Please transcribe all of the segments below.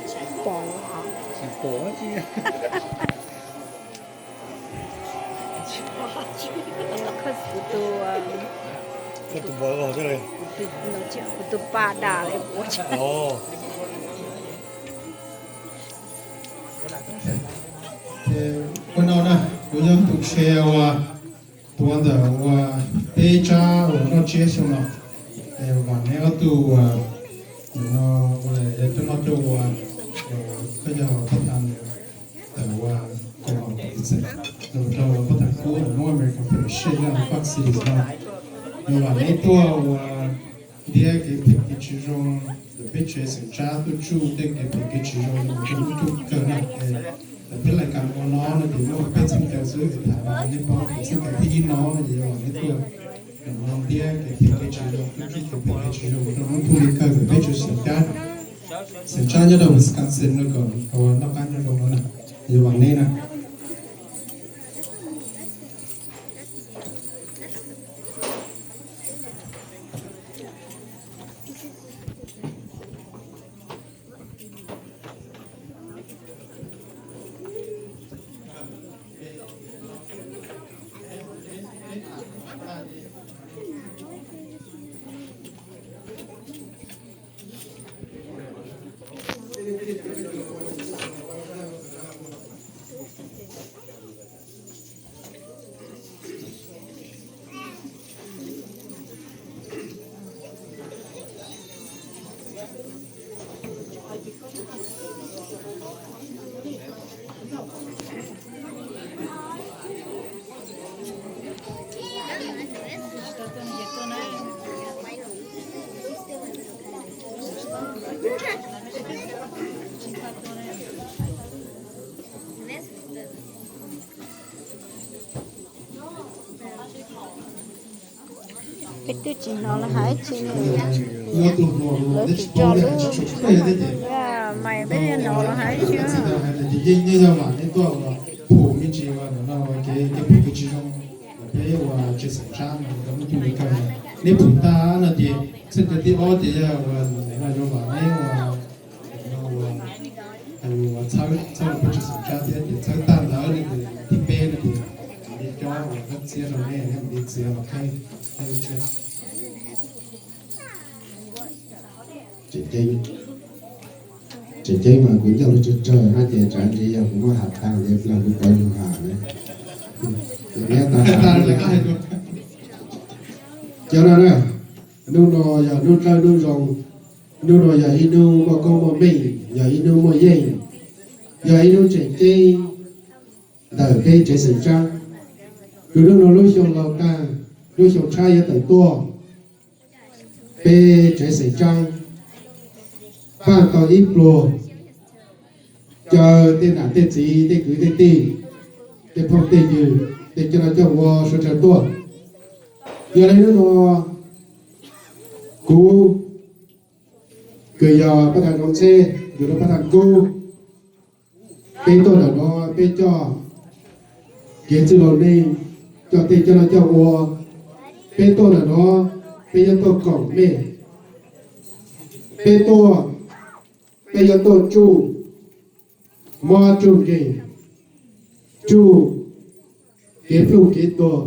Tsis pom hos. Tsis pom tsis. Kuv tus, kuv tus pa dam li ua. Ces ua no na, kuv yog tus share uas tuav ntawm uas peb tsab uas noj tsiab xyoo no, es vam neb ob tug uas no, ua li coj noj coj ua, koj yog pab thas ntawm uas koom haum ib txwm los rau pab thas kub ntawm North American Federation of Park Cities no, yog vam neb tuaj uas ntiab kev phem kev tsis zoo ntawm peb tsev xeem Tsab, tuaj tsuj tej kev phem kev tsis zoo mus rau lub rooj kawg na. Es ntawm peb lais kas ua no no ces muaj peb txheej kaw xwb, es tham no nej paub kev txheej kaw thib ib no no ces yog vam neb tuaj no ntiab kev phem kev tsis zoo, tuaj tsuj kev phem kev tsis zoo mus rau lub rooj kawg ntawm peb tsev xeem Tsab, xeem Tsab nyob rau Wisconsin no kom noj qab nyob zoo no na. Yog vam neb na. Peb twb tsis hnov lawv hais tsi li. Lawv tsis tso lub, mas peb hnov lawv hais tsi. Yeej yog vam neb tuaj uas phum me ntsis uas no kev kev phem kev tsis zoo, peb uas tsev xeem Tsab no rau lub rooj kawg. Neb phum tag no ces txheej kaw thib ob ces yog uas no yog vam neb uas no uas txhawb txhawb peb tsev xeem Tsab thiab ces txhawb tag ntawd no ces thib peb no ces mam li cob uas kab txiab rau neb, neb mam li txiav los qheb. Tseem ceeb mas kuv nco lus tsawg tsawg no ces tsam ntsis yog kuv muaj has tag ces kuv pab yus has na. Ces neb tas cov no na, hnub no yog hnub dlawb hnub zoo, hnub no yog ib hnub muaj koob muaj meej, yog ib hnub muaj yeej, yog ib hnub tseem ceeb ntawm peb tsev xeem Tsab. Kws hnub no lub xyoo laus tag, lub xyoo tshab yuav tawm tuaj, peb tsev xeem Tsab paj tau ib pluag, caw tej nam tej txiv tej kwv tej tij, tej phooj tej ywg, tej coj noj coj ua sawv daws tuaj. Yog li hnub no kuv kws yog pab thas Zoov Txheb, yug rau pab thas Kub, peb tuaj ntawm no peb coj kev txwj laus neeg, coj tej coj noj coj ua, peb tuaj ntawm no peb yuav tuaj koom mej, peb tuaj, peb yuav tuaj tsuj mob tsuj nkeeg, tsuj kev pluj kev tuag,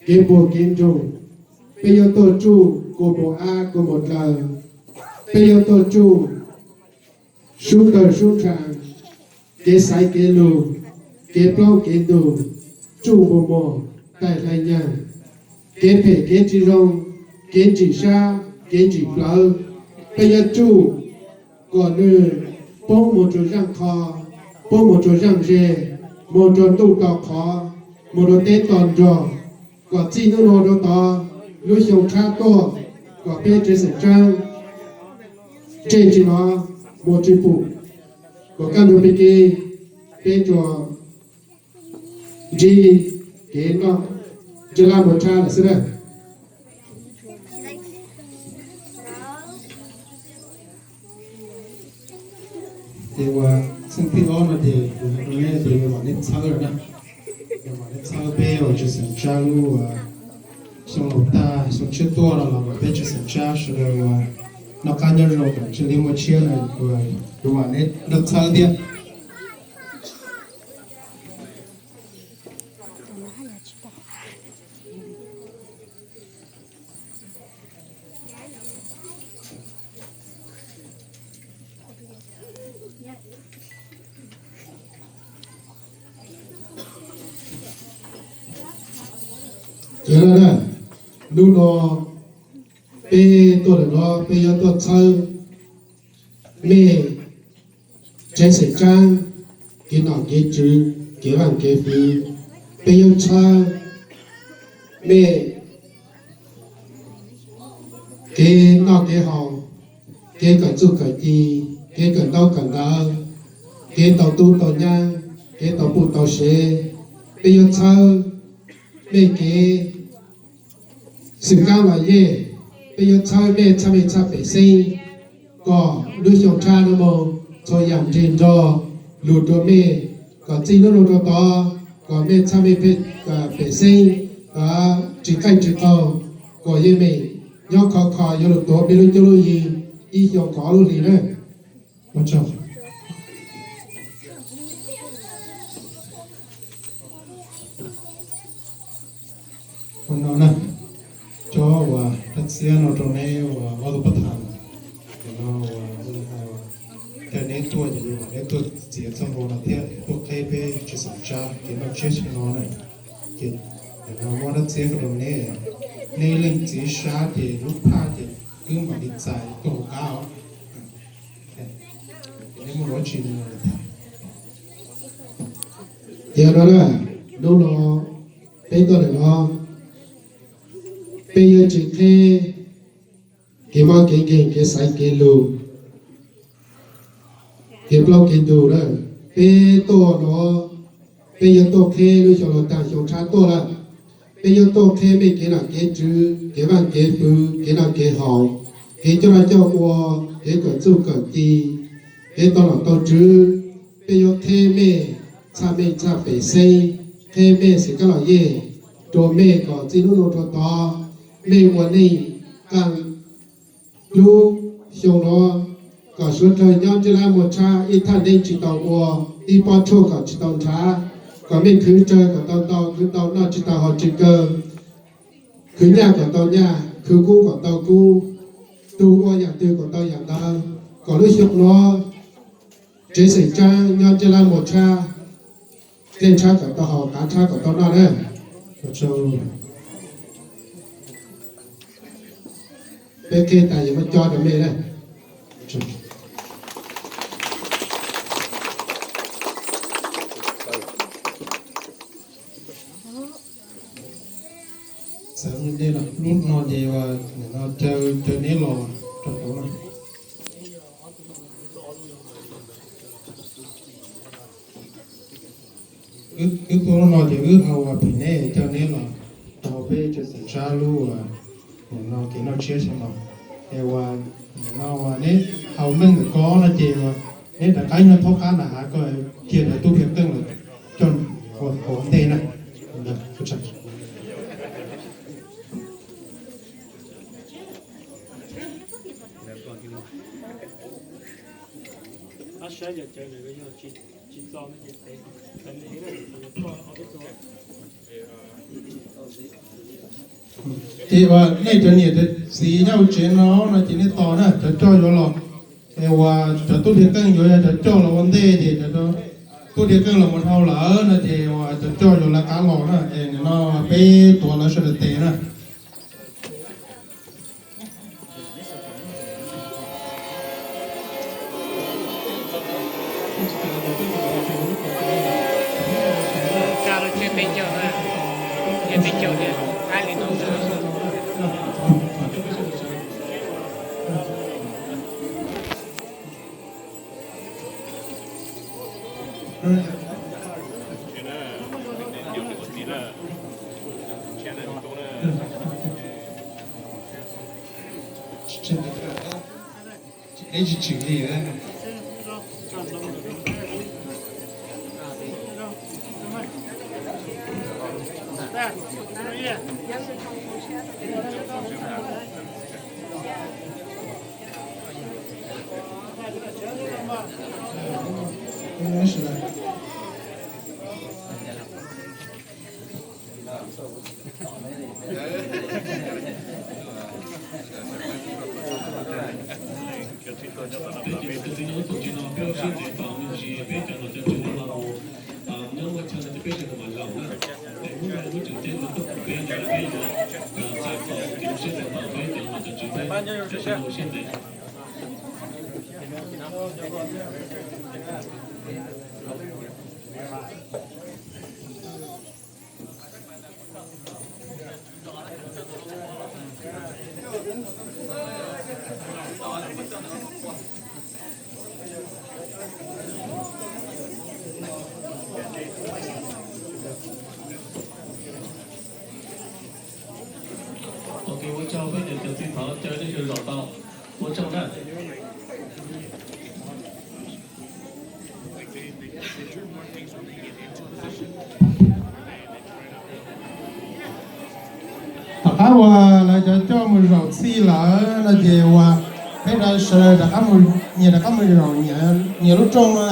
kev npuag kev ntsoog, peb yuav tuaj tsuj kua muag ab kua muag dlaw, peb yuav tuaj tsuj sub tawg sub ntsha, kev xaiv kev lug, kev plaub kev ntug, tsuj npua mog, taij hlais nyag, kev phem kev tsis zoo, kev ntsim sab kev ntsim plawv, peb yuav tsuj kom nws poob mus rau zaaj qho, poob mus rau zaaj ze, mus rau ntuj to qhov, mus rau teb to nrog, kom txij hnub no rau tod lub xyoo tshab tuaj, kom peb tsev xeem Tsab ntsej tsis hnov muag tsis pum, kom kaj ntug pig kig, peb tsuas ntsib kev noj ntsej laj muag tshaj lawm xwb na. Ces uas xeeb thib ob no ces kuv hais rau neb tias yuav vam neb txhawb lawm na. Yuav vam neb txhawb peb uas tsis xeem tsab lub uas xyoo laus tag xyoo tshiab tuaj no los kom peb tsis xeem tsab sawv daws uas noj qab nyob zoo kom cia li muaj tshiab na, yuav vam neb nrog txhawb thiab. Ces hnub no peb tuaj lawm no peb yuav tuaj txhawb mej tsev xeem tsab, kev nom kev tswv, kev vaaj kev fwv. Peb yuav txhawb mej kev noj kev haus, kev kawm txuj kawm ci, kev kawm ntaub kawm ntawv, kev tau tub tau nyab, kev tau puj tau sev. Peb yuav txhawb mej kev xwm kab los yej. Peb yuav txhawb mej txhaj mej txhaj pem xeeb, kom lub xyoo tshab no mus txhua yam nrig nrog lug rua mej, kom txij nub nuav rua tod kom mej txhaj mej pem xeeb, kom tsis qaij tsis qaug, kom yeej meem nyob khov kho yuav lug tuav mej lub cuab lub yig ib xyoo kaum ob lub hlis na. Ua no na, cov uas dab txiab no rau neb uas ob tug pab tham, no uas hais tias neb tuaj ces neb tuaj txiav txoj hlua no thiab tuaj qheb peb tsev xeem tsab kev noj tsiab xyoo no na. Ces no muab dab txiab rau neb, neb leej txiv sab ces lub phaj ces wb mam li txais tuaj hauv qab os. Neb muaj dab tsi tham. Tias no na, hnub no peb tuaj lawm no, peb yuav tsis qheb kev mob kev nkeeg, kev xaiv kev lug, kev plaub kev ntug na. Peb tuaj no, peb yuav tuaj qheb lub xyoo laus tag xyoo tshab tuaj lawm. Peb yuav tuaj qheb mej kev nom kev tswv, kev vaaj kev fwv, kev noj kev haus, kev coj noj coj ua, kev kawm txuj kawm ci, kev tau nom tau tswv. Peb yuav qheb mej txhaj mej txhaj pem xeeb, qheb mej xwm kab los yej, rua mej kom txij nub nuav rua tod mej ua neej qaaj lub xyoo no, kom suav dlawg nyob ntsej laj muag tshab, ib thaj neeb tsis tau ua, ib pob tshuaj kom tsis tau nrhav, kom mej khwv tsawg kom tau ntau, khwv tau noj tsis tau haus tsis kawg, khwv nyaj kom tau nyaj, khwv kub kom tau kub, tug ua yaam twg kom tau yaam ntawd, kom lub xyoo no tsev xeem tsab nyob ntsej laj muag tshab, dlej tshab kom tau haus, qav tshab kom tau noj na. Peb qheb tas yuav muab cob rau mej na. Txawm nej lub no ces caw neb los rau hauv na. Wb tuaj lub no ces wb hais tias neb, caw neb los rau peb tsev xeem tsab lub no kev noj tsiab xyoo no. Es uas no uas neb haus meej ntawm ko no ces neb rov qab nyob thaub qab nram hav ko, cia cov tub dhia qeej los coj ua ntej na. Ces uas nej cov niam cov txiv nyob hauv tsev no no ces nej tos na, cov coj yuav los. Es uas cov tub dhia qeej yuav yog cov coj los ua ntej ces cov tub dhia qeej los mus dhau lawm no ces uas cov coj yuav lawv qab los na. Es nim no peb tuav lawv sawv daws tes na. Tsis tshwm li. Peb cov txiv neej tus tsis no peb ua siab ntev tos me ntsis peb cov nom cov tswv no los mus nyob muaj chaw no ces peb sawv daws mam zaum na. Es hnub no lub tseem ceeb no tuaj pom peb no peb yuav txais tos ua siab ntev tos peb cov nom cov tswv thiab peb sawv daws ua siab ntev. Ok, ua tsaug peb cov txiv thov caw nej sawv daws zaum tau. Ua tsaug na. Tom qab uas lawv cov coj mus zaum txhij lawm no ces uas peb sawv daws rov qab mus, nyias rov qab mus zaum nyias lub rooj no.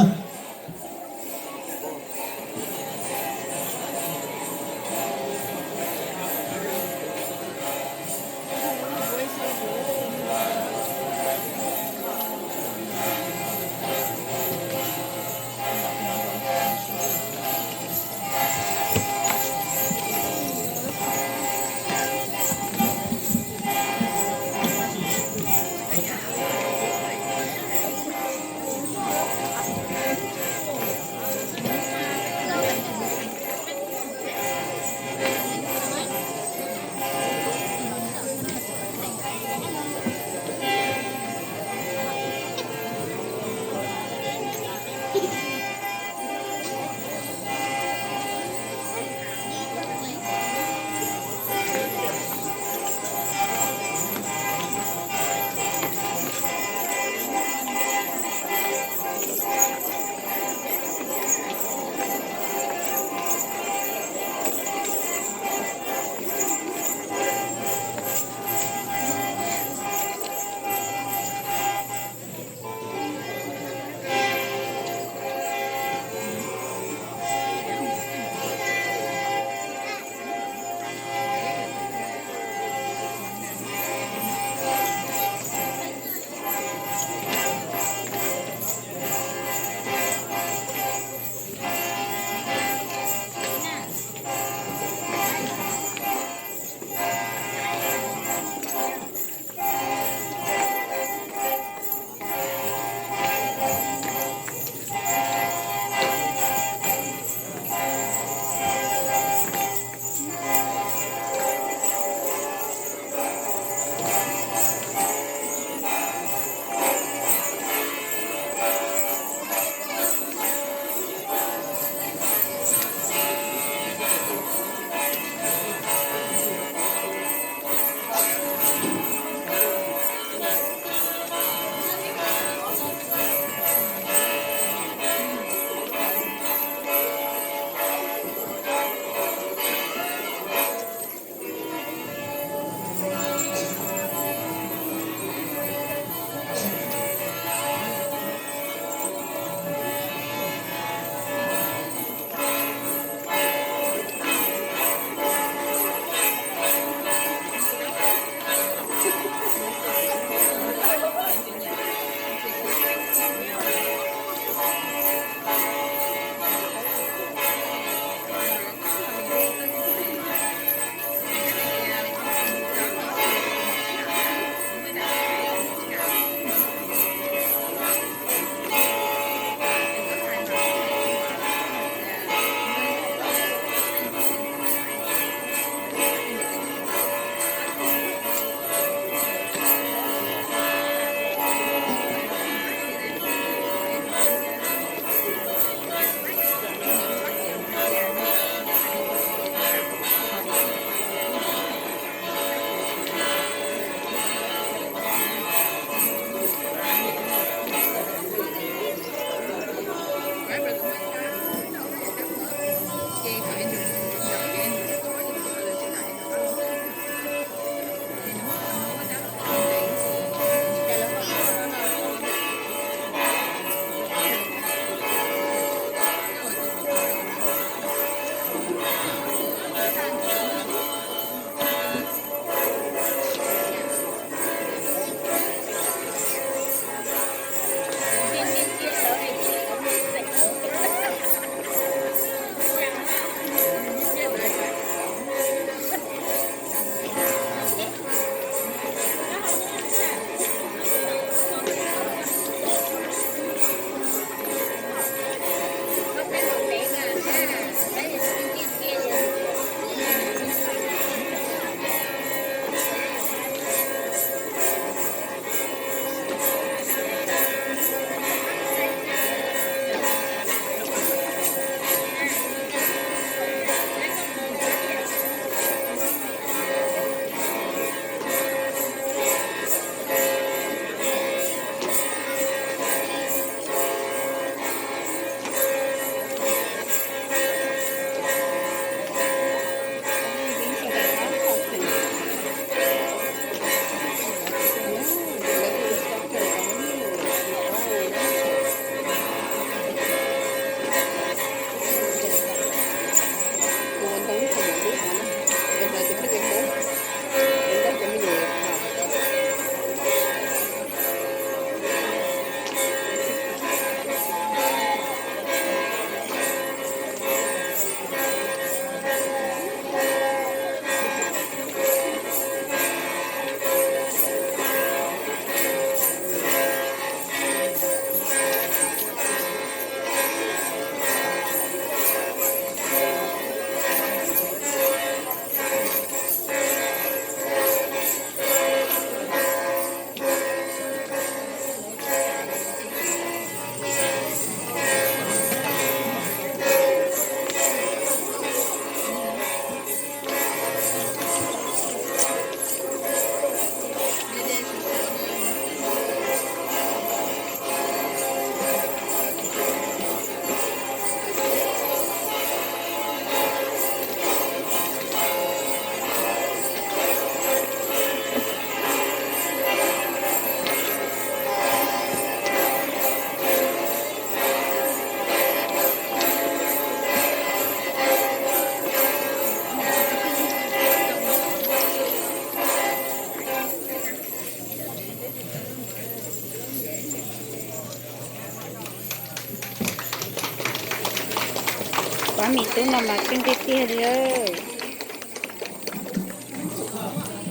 Pab mis tub no mas keej tiag tiag li.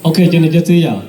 Ok, cov niam cov txiv yom,